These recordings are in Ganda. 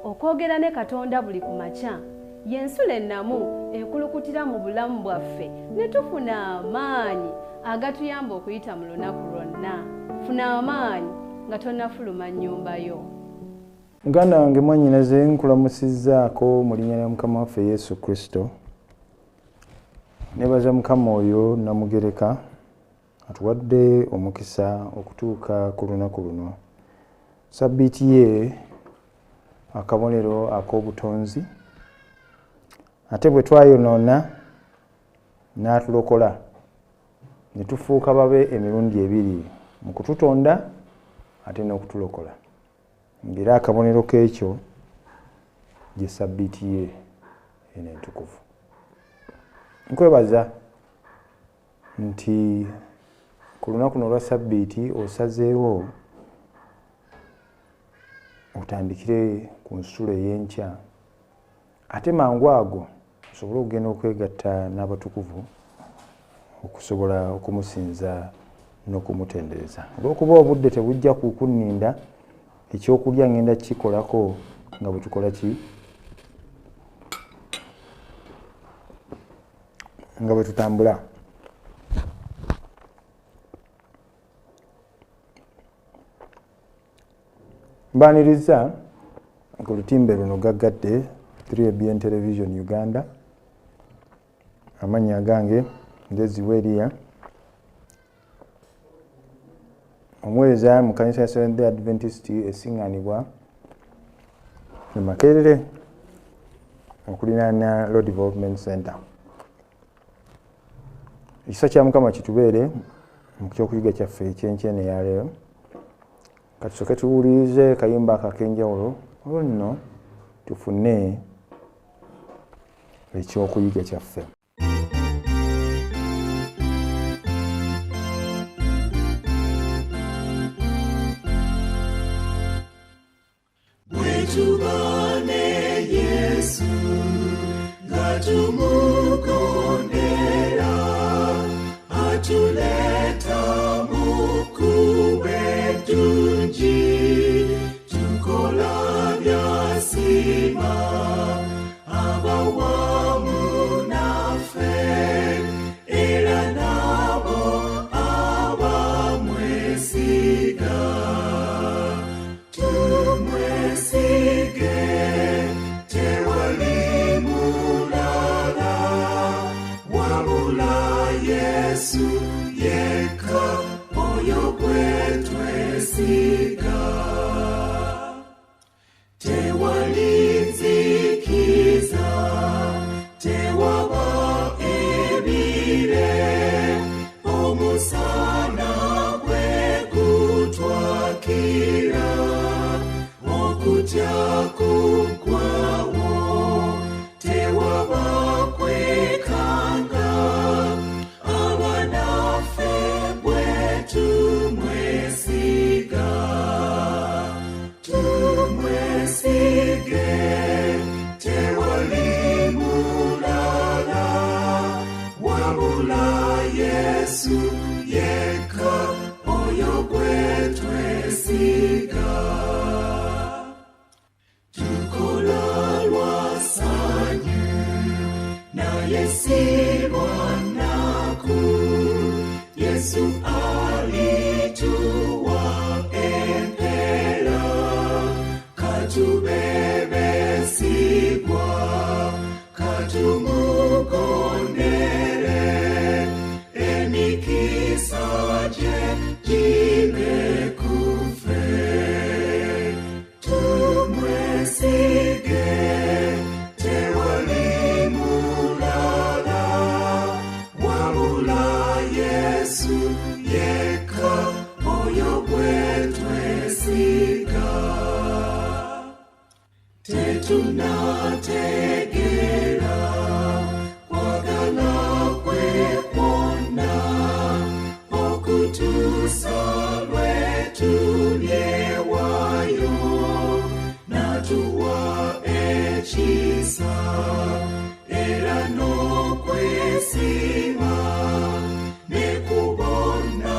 Okwogera ne Katonda buli ku makya y'ensulo ennamu ekulukutira mu bulamu bwaffe ne tufuna amaanyi agatuyamba okuyita mu lunaku lwonna. Funa amaanyi nga tonnafuluma nnyumba yo. Muganda wange, mwannyinaze, nkulamusizzaako mu linnya lya Mukama waffe Yesu Kristo. Nebaza Mukama oyo Namugereka atuwadde omukisa okutuuka ku lunaku luno, sabbiiti ye akabonero ak'obutonzi, ate bwe twayonoona n'atulokola ne tufuuka babe emirundi ebiri, mu kututonda ate n'okutulokola, ng'era akabonero k'ekyo gye sabbiiti ye eno entukuvu. Nkwebaza nti ku lunaku luno olwa sabbiiti osazeewo otandikire ku nsulo ey'enkya, ate mangu ago osobole okugenda okwegatta n'abatukuvu okusobola okumusinza n'okumutendereza. Olw'okuba obudde tebujja kukunninda, ekyokulya ngenda kikolako nga bwe tukola ki, nga bwe tutambula. Mbaniriza ku lutimbe luno gaggadde 3ABN Television Uganda. Amannya agange nze Ziwa Eriya, omuweereza mu kanisa ya Seventh Day Adventist esiŋŋaanibwa e Makerere okuliraana Law Development Center. Ekisa kya Mukama kitubeere mu kyokuyiga kyaffe ekyenkya eno eyaleero. Katusooke tuwulirize kayimba ako ak'enjawulo, olwo nno tufune ekyokuyiga kyaffe. Bwe ne Yesu nga tumugondera, atuleta mu kkubo eddungi, tukola by'asiima, aba wamu naffe era nabo abamwesiga. Tumwesige, tewali mulala wabula Yesu yekka, oyo gwe twesiga. Tewali nzikiza, tewaba ebire, omusana gwe gutwakira, okutya kuggwawo, tewaba kwekanga, aba naffe bwe tumwesiga. Tumwesige, tewali mulala wabula Yesu yekka, oyo gwe twesiga. Tukola lwa ssanyu naye si lwa nnaku, Yesu alituwa empeera. Katube beesigwa, katumugondere, emikisa gye gibe ku ffe. Tumwesige, tewali mulala wabula Yesu yekka, oyo gwe twesiga. Tetunategeera kwagala kwe kwonna okutuusa lwe tulyewayo, n'atuwa ekisa era n'okwesiima ne ku bonna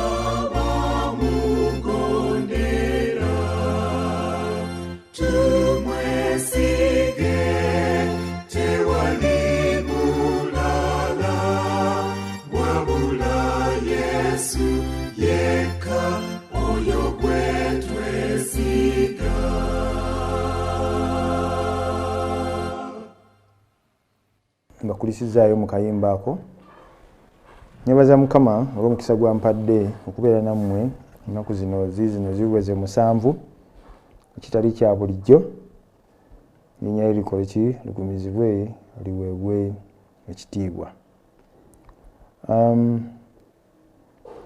bamugondera. Tumwesige. Mbakulisizaayo mu kayimba ako. Nebaza Mukama olw'omukisa gwampadde okubeera nammwe ennaku zino ziizino ziweze 7, ekitali kya bulijjo. Erinnya lye likole ki? Ligumizibwe, liweebwe ekitiibwa.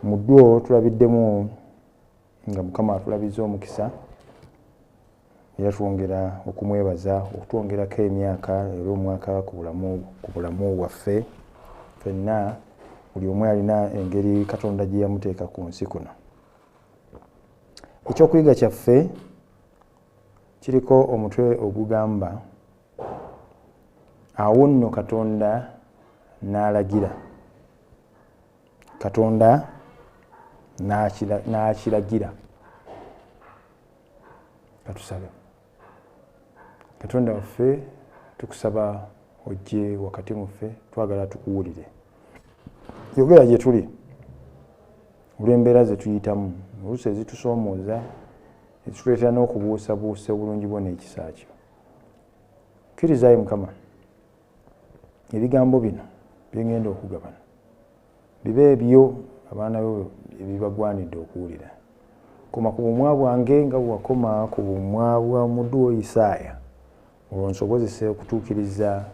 Mu ddwo tulabiddemu nga Mukama atulabizza omukisa, era twongera okumwebaza okutwongerako emyaka era omwaka ku bulamu bwaffe ffenna. Buli omu alina engeri Katonda gye yamuteeka ku nsi kuno. Ekyokuyiga kyaffe kiriko omutwe ogugamba awo nno Katonda n'alagira. Katonda n'akiragira. Katusabe. Katonda waffe, tukusaba ojje wakati mu ffe, twagala tukuwulire. Yogera gye tuli olw'embeera ze tuyitamu, oluusi ezitusoomooza, ezituleetera n'okubuusabuusa obulungi bwo n'ekisa kyo. Kkirizaayo Mukama ebigambo bino bye ngenda okugabana bibe ebyo abaana bo ebibagwanidde okuwulira. Koma ku bumwa bwange nga bwe wakoma ku bumwa bwa muddu wo Isaaya, olwo nsobozese okutuukiriza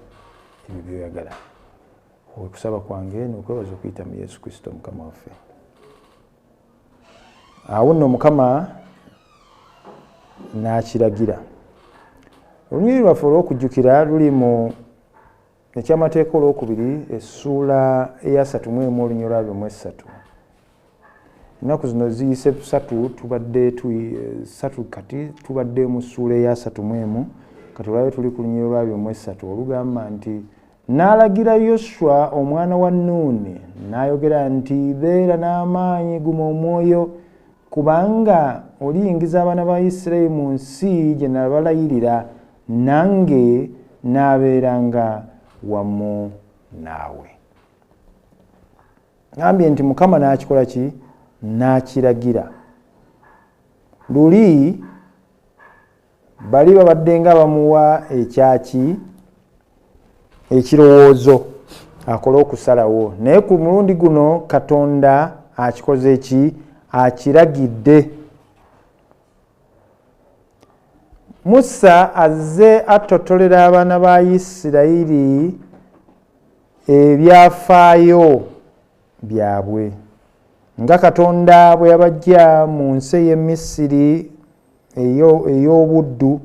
ebyo by'oyagala. Okusaba kwange n'okwebaza okuyita mu Yesu Kristo Mukama waffe. Awo nno Mukama n'akiragira. Olunyiriri lwaffe olw'okujjukira luli mu Ekyamateeka olwokubiri essuula eya 31 olunyiriri lwa 23. Ennaku zino ziyise 3, tubadde 3 kati tubadde mu ssuula eya 31, kati olwaleero tuli ku lunyiriri lwa 23 olugamba nti n'alagira Yoswa omwana wa Nuuni n'ayogera nti beera n'amaanyi, guma omwoyo, kubanga oliyingiza abaana ba Isirayiri mu nsi gye nabalayirira, nange naabeeranga wamu naawe. Ngambye nti Mukama n'akikola ki? N'akiragira. Luli bali babadde nga bamuwa ekyaki? Ekirowoozo akole okusalawo, naye ku mulundi guno Katonda akikoze ki? Akiragidde. Musa azze attotolera abaana ba Isirayiri ebyafaayo byabwe nga Katonda bwe yabaggya mu nsi ey'e Misiri ey'obuddu,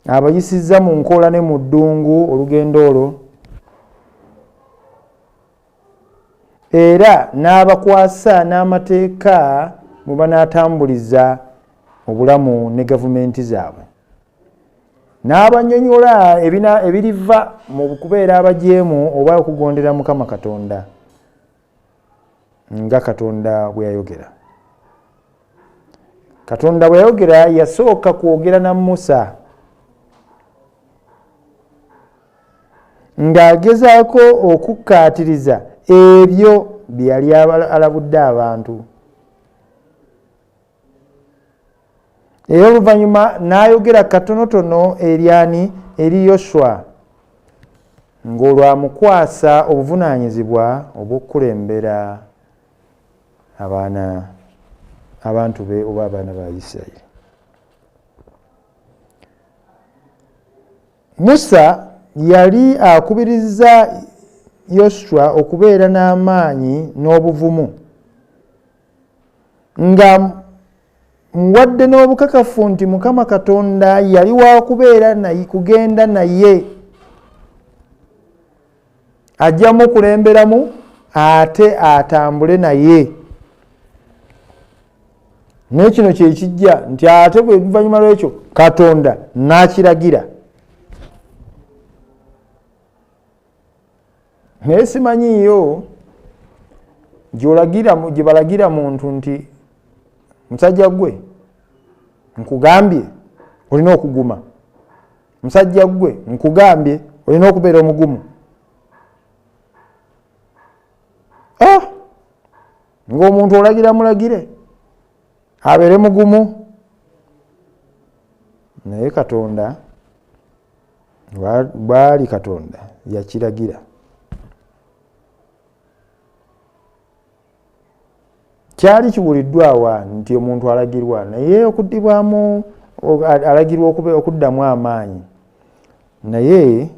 abayisizza mu nkoola ne mu ddungu olugendo olwo, era n'abakwasa n'amateeka mwe banaatambuliza obulamu ne gavumenti zaabwe. N'abanyonyola ebiriva mu kubeera abajeemu oba okugondera Mukama Katonda nga Katonda bwe yayogera. Katonda bwe yayogera yasooka kwogera na Musa ng'agezaako okukkaatiriza ebyo bye yali alabudde abantu. Era oluvannyuma n'ayogera katonotono eri ani? Eri Yoswa, ng'olwo amukwasa obuvunaanyizibwa obw'okukulembera abantu be oba abaana ba Isirayiri. Musa yali akubiriza Yoswa okubeera n'amaanyi n'obuvumu, nga muwadde n'obukakafu nti Mukama Katonda yali wa kubeera naye, kugenda naye, ajja mukulemberamu ate atambule naye. Naye kino kye kijja nti ate bwe luvannyuma lw'ekyo Katonda n'akiragira. Naye simanyiiyo gye balagira muntu nti musajja gwe nkugambye olina okuguma, musajja gwe nkugambye olina okubeera omugumu. Ng'omuntu olagira mulagire abeere mugumu, naye Katonda Bwali Katonda yakiragira. Kyali kiwuliddwa wa nti omuntu alagirwa, naye okuddibwamu alagirwa okuddamu amaanyi, naye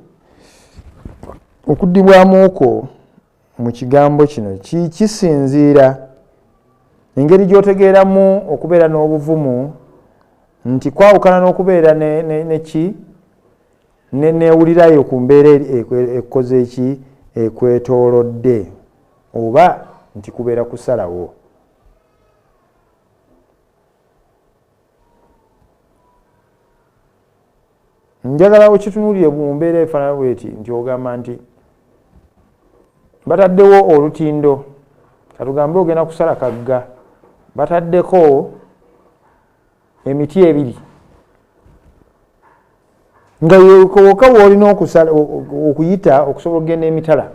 okuddibwamu okwo mu kigambo kino kisinziira engeri gy'otegeeramu okubeera n'obuvumu nti kwawukana n'okubeera neki neewulirayo ku mbeera ekoze eki ekwetoolodde, oba nti kubeera kusalawo. Njagala okitunuulire mu mbeera efaanana bweti nti ogamba nti bataddewo olutindo, katugambe ogenda kusala kagga, bataddeko emiti ebiri nga wokka w'olina okuyita okusobola okugenda emitala.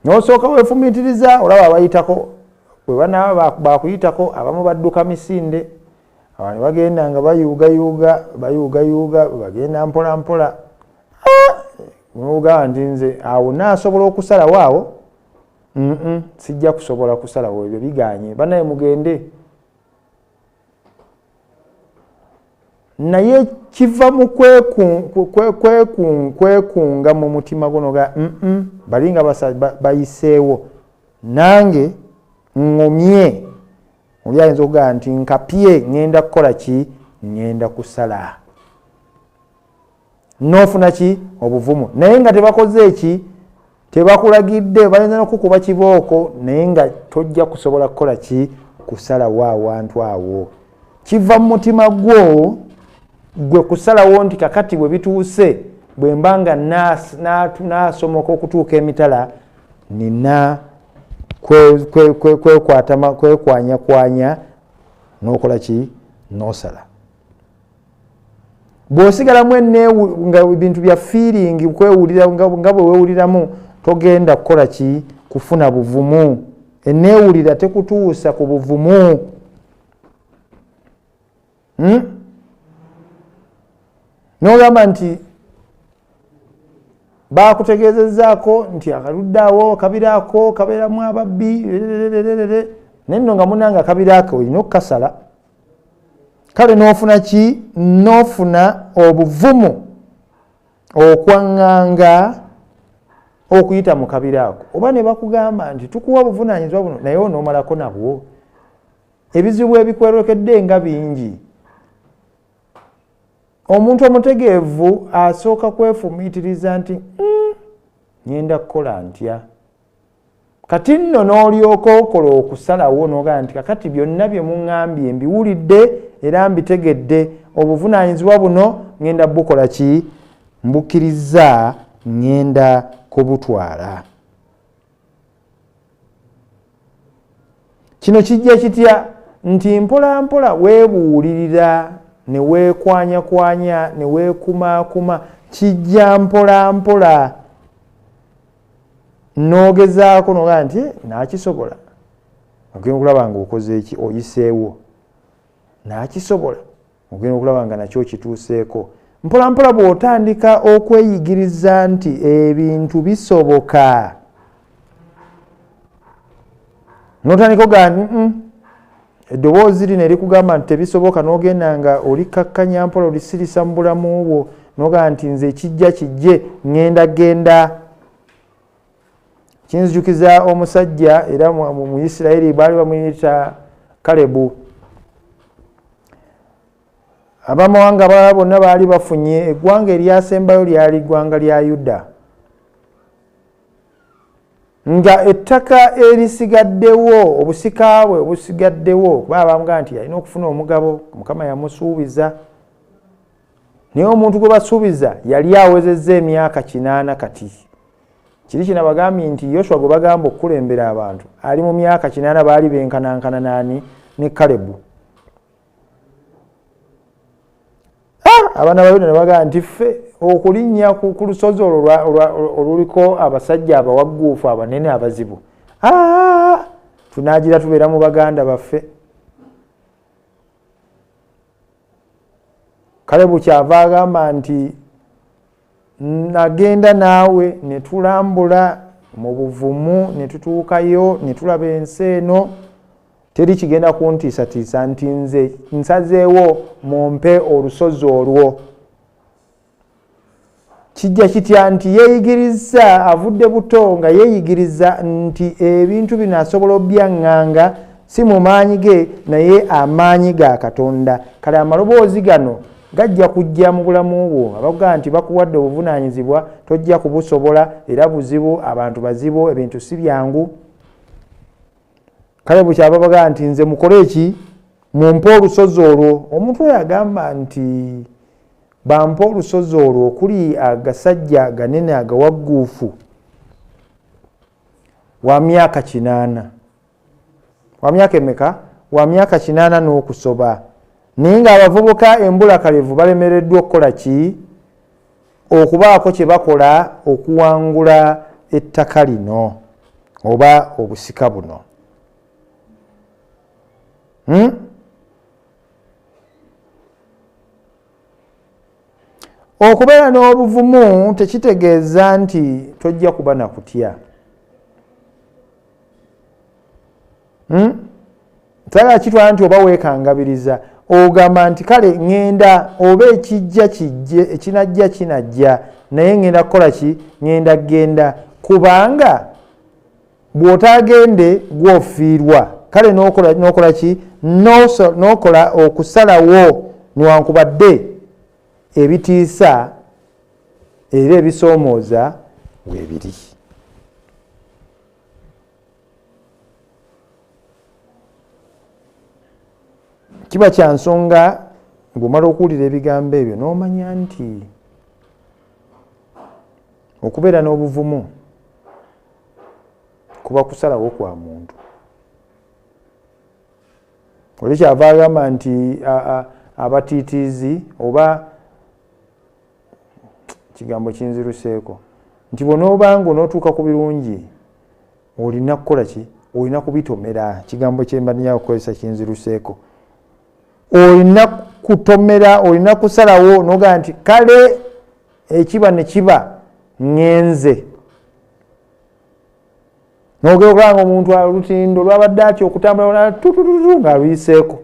N'osooka weefumiitiriza, olaba abayitako bwe banaaba bakuyitako, abamu badduka misinde, abantu bagenda nga bayuugayuuga bayuugayuuga bagenda mpola mpola. N'ogamba nti nze awo naasobola okusalawo awo, sijja kusobola kusalawo, ebyo bigaanye, bannaye mugende. Naye kiva mu kwekunga mu mutima gwo n'ogamba bali nga bayiseewo, nange ŋŋumye. Oli ayinza okugamba nti nkapye, ŋŋenda kukola ki? Ŋŋenda kusala. N'ofuna ki? Obuvumu. Naye nga tebakoze eki, tebakulagidde, bayinza n'okukuba kibooko, naye nga tojja kusobola kukola ki? Kusalawo awantu awo. Kiva mu mutima gwo gwe kusalawo nti kakati bwe bituuse, bwe mba nga naasomoka okutuuka emitala, nina kwekwanyakwanya n'okola ki? N'osala. Bw'osigalamu nga bintu bya feeling, kwewulira nga bwe weewuliramu, togenda kukola ki? Kufuna buvumu. Enneewulira tekutuusa ku buvumu. N'ogamba nti baakutegeezezzaako nti akaludde awo kabira ako kabeeramu ababbi, naye nno nga munnange akabira ako olina okukasala. Kale n'ofuna ki? N'ofuna obuvumu okwaŋŋanga okuyita mu kabira ako. Oba ne bakugamba nti tukuwa obuvunaanyizibwa buno, naye onoomalako nabwo. Ebizibu ebikwerokedde nga bingi. Omuntu omutegeevu asooka kwefumiitiriza nti ŋŋenda kukola ntya? Kati nno n'olyoka okola okusalawo n'ogamba nti kakati byonna bye muŋŋambye mbiwulidde era mbitegedde, obuvunaanyizibwa buno ŋŋenda bukola ki? Mbukkirizza, ŋŋenda kubutwala. Kino kijja kitya? Nti mpola mpola weebuulirira ne weekwanyakwanya ne weekumaakuma, kijja mpola mpola n'ogezaako n'ogamba nti naakisobola. Ogenda okulaba ng'okoze eki? Oyiseewo. Naakisobola. Ogenda okulaba nga nakyo okituuseeko. Mpola mpola bw'otandika okweyigiriza nti ebintu bisoboka, n'otandika ogamba nti eddoboozi lino erikugamba nti tebisoboka, n'ogenda nga olikkakkanya mpola, olisirisa mu bulamu bwo, n'ogamba nti nze ekijja kijje, ŋŋenda genda. Kinzijukiza omusajja era mu Isirayiri baali bamuyita Kalebu. Abamawanga abalala bonna baali bafunye eggwanga eryasembayo lyali ggwanga lya Yuda, nga ettaka erisigaddewo, obusika bwe obusigaddewo, kuba abamugamba nti yalina okufuna omugabo, Mukama yamusuubiza. Naye omuntu gwe basuubiza yali awezezza emyaka 8 kati. Kiri kino abagambye nti Yoswa gwe bagamba okukulembera abantu ali mu myaka 8, baali benkanankana naani? Ne Kalebu. Abaana ba Yuda ne bagamba nti ffe okulinnya ku lusozi olwo oluliko abasajja abawagguufu abanene abazibu, tunaagira tubeera mu baganda baffe. Kalebu kyava agamba nti nagenda naawe ne tulambula mu buvumu ne tutuukayo ne tulaba ensi eno, teri kigenda kuntiisatiisa nti nze nsazeewo mumpe olusozi olwo. Kijja kitya nti yeeyigiriza, avudde buto nga yeeyigiriza nti ebintu bino asobola obyaŋŋanga si mu maanyi ge naye amaanyi ga Katonda. Kale amaloboozi gano gajja kujja mu bulamu bwo, abakugamba nti bakuwadde obuvunaanyizibwa tojja kubusobola, era buzibu, abantu bazibu, ebintu si byangu. Kale bukyava bagamba nti nze mukole eki, mumpe olusozi olwo. Omuntu oyo agamba nti bampe olusozi olwo okuli agasajja ganene agawagguufu wa myaka 8. Wa myaka emeka? Wa myaka 8 n'okusoba. Naye ng'abavubuka embulakalevu balemereddwa okukola ki? Okubaako kye bakola okuwangula ettaka lino oba obusika buno. Okubeera n'obuvumu tekitegeeza nti tojja kuba na kutya. Saagala kitwala nti oba weekangabiriza, ogamba nti kale ŋŋenda oba ekijja kijje, ekinajja kinajja, naye ŋŋenda kukola ki? Ŋŋenda kugenda, kubanga bw'otaagende gw'ofiirwa. Kale n'okola ki? N'okola okusalawo newankubadde ebitiisa era ebisoomooza weebiri. Kiba kya nsonga ng'omala okuwulira ebigambo ebyo n'omanya nti okubeera n'obuvumu kuba kusalawo kwa muntu. Oli kyava agamba nti abatiitiizi oba kigambo kinziruseeko nti bw'onoobanga onootuuka ku birungi olina kukola ki? Olina kubitomera. Kigambo kye mba nina okukozesa kinziruseeko. Olina kutomera, olina kusalawo n'ogamba nti kale ekiba ne kiba ŋŋenze. N'ogenda okulaba ng'omuntu olutindo lwabadde atya okutambula tutututu ng'aluyiseeko.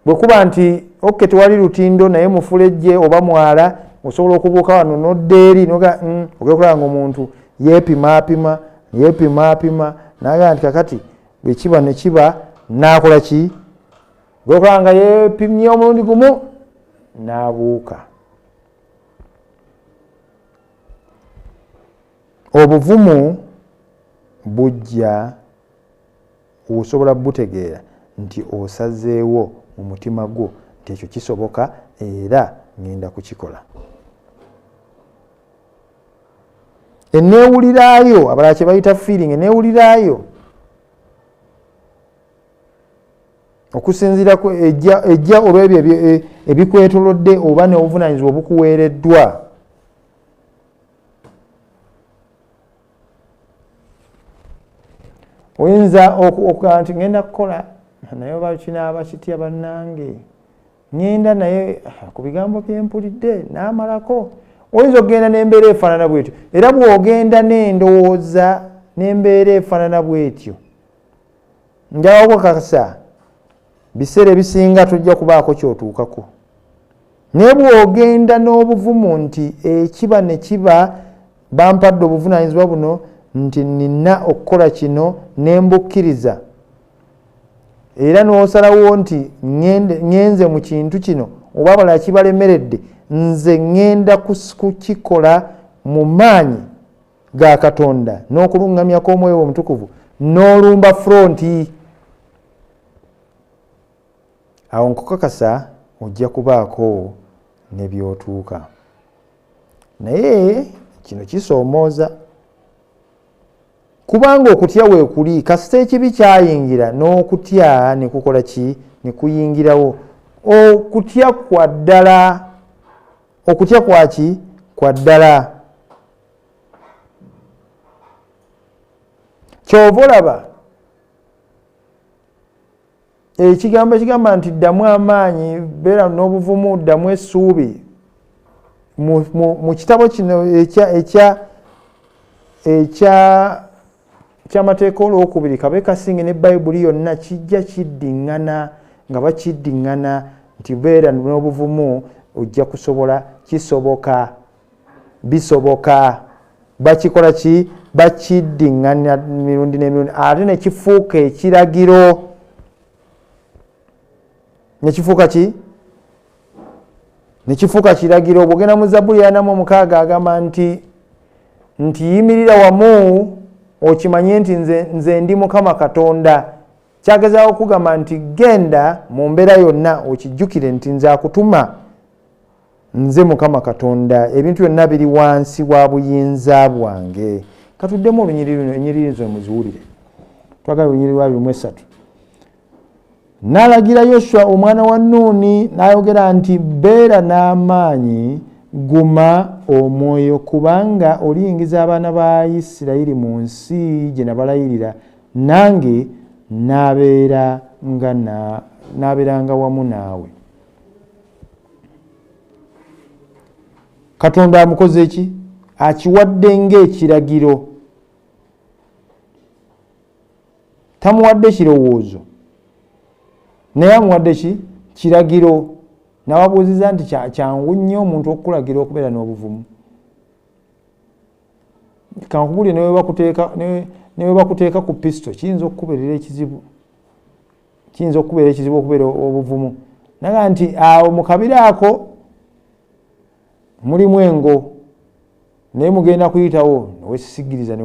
Bwe kuba nti okke tewali lutindo naye mufulejje oba mwala, osobola okubuuka wano n'odda eri, ogenda okulaba ng'omuntu yeepimaapima, yeepimaapima, n'agamba nti kakati bwe kiba ne kiba n'akola ki? Ogenda okulaba nga yeepimye omulundi gumu n'abuuka. Obuvumu bujja, osobola butegeera nti osazeewo mu mutima gwo nti ekyo kisoboka era ŋŋenda kukikola. Enneewuliraayo, abalala kye bayita feeling, enneewuliraayo okusinziira ku ejja olw'ebyo ebikwetoolodde oba n'obuvunaanyizibwa obukuweereddwa. Oyinza okugamba nti ŋŋenda kukola naye oba kinaaba kitya bannange, ŋŋenda naye ku bigambo bye mpulidde n'amalako. Oyinza okugenda n'embeera efaanana bw'etyo, era bw'ogenda n'endowooza n'embeera efaanana bw'etyo, njagala okukakasa biseera ebisinga tojja kubaako ky'otuukako. Naye bw'ogenda n'obuvumu nti ekiba ne kiba bampadde obuvunaanyizibwa buno nti nnina okukola kino ne mbukkiriza, era n'osalawo nti ŋŋenze mu kintu kino oba abalala kibalemeredde, nze ŋŋenda kukikola mu maanyi ga Katonda n'okuluŋŋamya kw'Omwoyo Omutukuvu, n'olumba fronti. Awo nkukakasa ojja kubaako ne by'otuuka. Naye kino kisoomooza, kubanga okutya weekuli, kasita ekibi kyayingira n'okutya ne kukola ki? Ne kuyingirawo. Okutya kwa ddala, okutya kwa ki? Kwa ddala. Ky'ova olaba Ekigambo ekigamba nti ddamu amaanyi, beera n'obuvumu, ddamu essuubi mu kitabo kino ekyamateeka olwokubiri kabe kasinge ne Bayibuli yonna kijja kiddiŋŋana nga bakiddiŋŋana nti beera n'obuvumu ojja kusobola, kisoboka, bisoboka. Bakikola ki? Bakiddiŋŋana mirundi n'emirundi ate ne kifuuka ekiragiro. Ne kifuuka ki? Ne kifuuka kiragiro. Bw'ogenda mu Zabbuli 46 agamba nti yimirira wamu okimanye nti nze ndi Mukama Katonda. Kyagezaako okugamba nti genda mu mbeera yonna okijjukire nti nze akutuma, nze Mukama Katonda, ebintu byonna biri wansi wa buyinza bwange. Katuddemu olunyiriri luno, ennyiriri zino muziwulire. Twagala olunyiriri lwa 23. N'alagira Yoswa omwana wa Nuuni n'ayogera nti beera n'amaanyi, guma omwoyo, kubanga oliyingiza abaana ba Isirayiri mu nsi gye nabalayirira, nange naabeeranga wamu naawe. Katonda amukoze ki? Akiwadde ng'ekiragiro. Tamuwadde kirowoozo, naye amuwadde ki? Kiragiro. N'ababuuziza nti kyangu nnyo omuntu okukulagira okubeera n'obuvumu. Kankubulire, ne we bakuteeka ku pisto kiyinza okukubeerera ekizibu. Kiyinza okukubeera ekizibu okubeera obuvumu. Naga nti awo mu kabira ako mulimu engo, naye mugenda kuyitawo neweesigiriza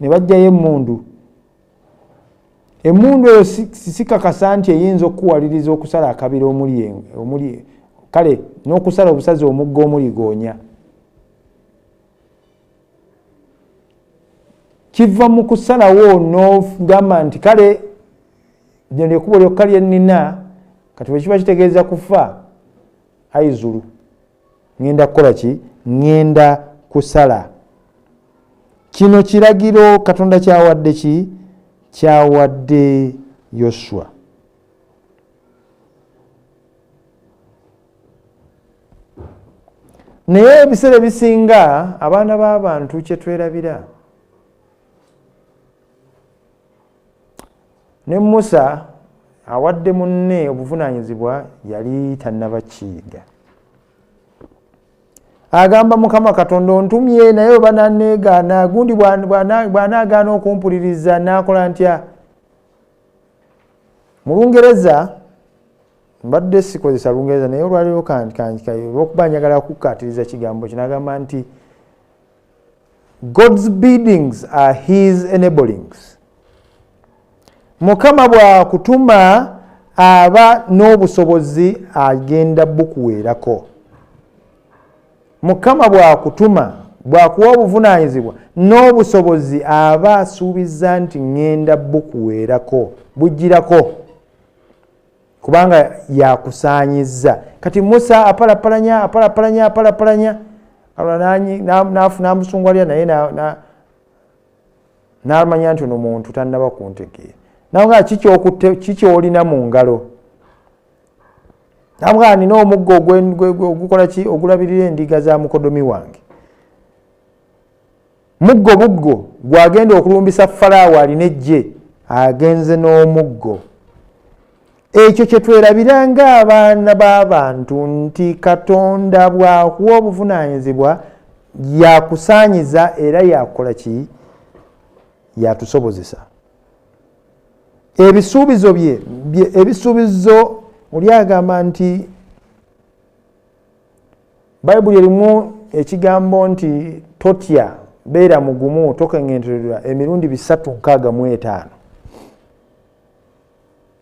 ne bajjayo emmundu. Emmundu eyo sikakasa nti eyinza okukuwaliriza okusala akabira omuli kale n'okusala obusazi omugga omuli goonya. Kiva mu kusalawo n'ogamba nti kale lino ekkubo lyokka lye nnina, kati bwe kiba kitegeeza kufa, aizulu ŋŋenda kukola ki? Ŋŋenda kusala. Kino kiragiro Katonda kyawadde ki? Kyawadde Yoswa. Naye ebiseera ebisinga abaana b'abantu kye twerabira, ne Musa awadde munne obuvunaanyizibwa yali tannaba kiyiga. Agamba Mukama Katonda ontumye, naye bwe bananneegaana, gundi bw'anaagaana okumpuliriza naakola ntya? Mu Lungereza mbadde sikozesa Lungereza, naye olwaleero olw'okuba njagala kukkaatiriza kigambo kino, agamba nti God's biddings are his enablings. Mukama bw'akutuma aba n'obusobozi agenda bukuweerako. Mukama bw'akutuma, bw'akuwa obuvunaanyizibwa n'obusobozi aba asuubiza nti ŋŋenda bukuweerako, bujjirako, kubanga yakusaanyizza. Kati Musa apalapalanya n'amusungwalira, naye n'amanya nti ono muntu tannaba kuntegeera. Naye kikyolina mu ngalo? Namugamba nina omuggo ogukola ki? Ogulabirira endiga za mukodomi wange. Muggo buggo gwagenda okulumbisa Falaawo alina eggye, agenze n'omuggo. Ekyo kye twerabira ng'abaana b'abantu nti Katonda bw'akuwa obuvunaanyizibwa yakusaanyiza era yakukola ki? Yatusobozesa. Ebisuubizo bye, ebisuubizo oli agamba nti Bayibuli erimu ekigambo nti totya, beera mugumu, tokeŋŋentererwa emirundi 365.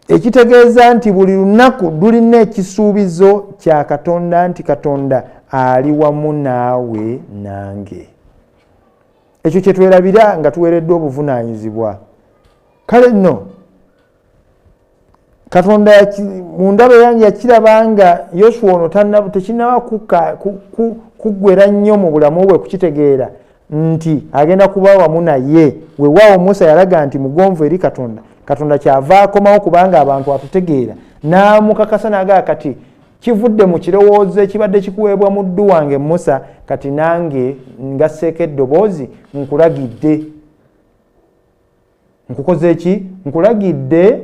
Ekitegeeza nti buli lunaku lulina ekisuubizo kya Katonda nti Katonda ali wamu naawe nange. Ekyo kye twerabira nga tuweereddwa obuvunaanyizibwa. Kale nno Katonda mu ndaba yange yakiraba nga Yoswa ono tekinnaba kuggwera nnyo mu bulamu bwe kukitegeera nti agenda kuba wamu naye. Weewaawo Musa yalaga nti mugonvu eri Katonda, Katonda kyava akomawo kubanga abantu atutegeera, n'amukakasa n'agamba kati kivudde mu kirowoozo ekibadde kikuweebwa muddu wange Musa, kati nange ngasseeko eddoboozi nkulagidde. Nkukoze ki? Nkulagidde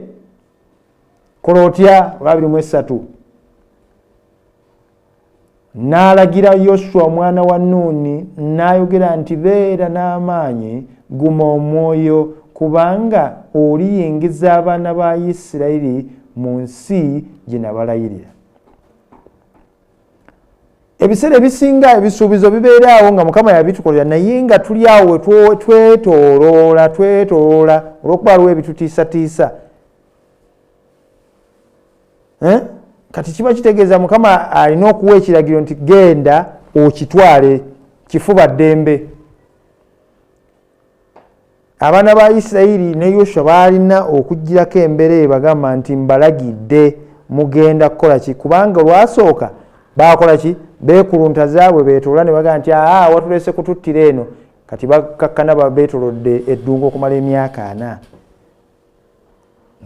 kola otya? 23 N'alagira Yoswa omwana wa Nuuni n'ayogera nti beera n'amaanyi, guma omwoyo, kubanga oliyingiza abaana ba Isirayiri mu nsi gye nabalayirira. Ebiseera ebisinga ebisuubizo bibeera awo nga Mukama yabitukolera, naye nga tuli awo twetooloola olw'okuba waliwo ebitutiisatiisa. Kati kiba kitegeeza Mukama alina okuwa ekiragiro nti genda okitwale kifuba ddembe. Abaana ba Isirayiri ne Yoswa baalina okuggyirako embeera eyo, bagamba nti mbalagidde mugenda kukola ki, kubanga olwasooka baakola ki? Beekulunta zaabwe beetoola ne bagamba nti aa watulese kututtira eno. Kati bakakkana beetolodde eddungu okumala emyaka 40.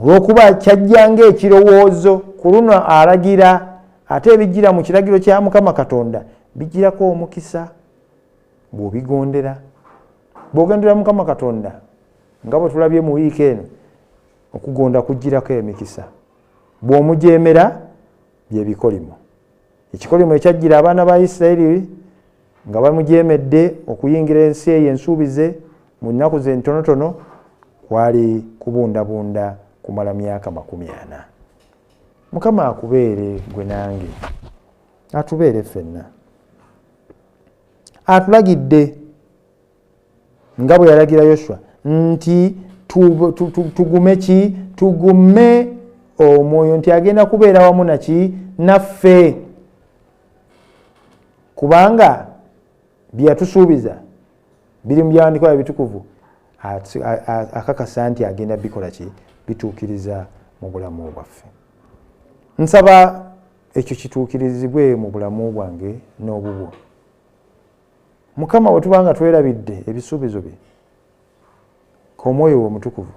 Olw'okuba kyajjanga ekirowoozo ku luno alagira, ate ebijjira mu kiragiro kya Mukama Katonda bijjirako omukisa bw'obigondera. Bw'ogendera Mukama Katonda nga bwe tulabye mu wiiki eno, okugonda kujjirako emikisa. Bw'omujeemera bye bikolimo. Ekikolimo ekyajjira abaana ba Isirayiri nga bamujeemedde okuyingira ensi eyo ensuubize mu nnaku ze ntonotono kwali kubundabunda kumala myaka 40. Mukama akubeere gwe nange, atubeere ffenna. Atulagidde nga bwe yalagira Yoswa nti tugume ki? Tugume omwoyo nti agenda kubeera wamu naki? Naffe, kubanga bye yatusuubiza biri mu byawandiikibwa ebitukuvu, akakasa nti agenda bikola ki? Bituukiriza mu bulamu bwaffe. Nsaba ekyo kituukirizibwe mu bulamu bwange n'obubwo. Mukama bwe tuba nga twerabidde ebisuubizo bye, k'omwoyo we omutukuvu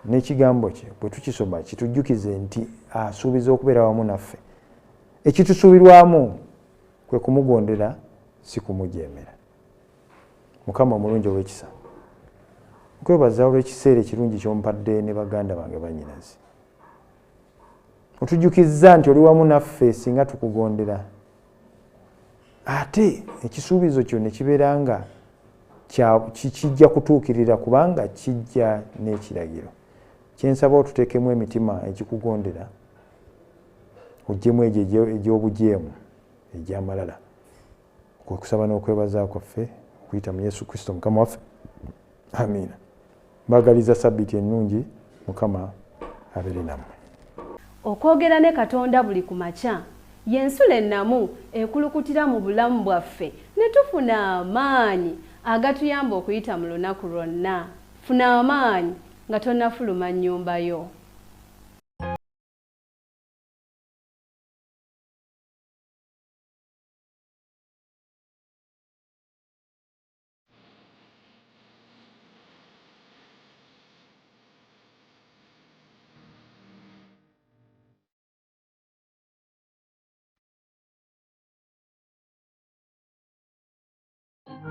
n'ekigambo kye bwe tukisoma kitujjukize nti asuubiza okubeera wamu naffe. Ekitusuubirwamu kwe kumugondera, si kumujeemera. Mukama omulungi ow'ekisa, nkwebaza olw'ekiseera ekirungi ky'ompadde ne baganda bange bannyinazi. Otujjukizza nti oli wamu naffe singa tukugondera, ate ekisuubizo kyo ne kibeera nga kijja kutuukirira kubanga kijja n'ekiragiro. Kyensaba otuteekemu emitima egikugondera, oggyemu egyo egy'obujeemu egy'amalala. Kwe kusaba n'okwebaza kwaffe okuyita mu Yesu Kristo Mukama waffe. Amiina. Mbagaliza sabbiiti ennungi, Mukama abeere nammwe. Okwogera ne Katonda buli ku makya y'ensulo ennamu ekulukutira mu bulamu bwaffe ne tufuna amaanyi agatuyamba okuyita mu lunaku lwonna. Funa amaanyi nga tonnafuluma nnyumba yo.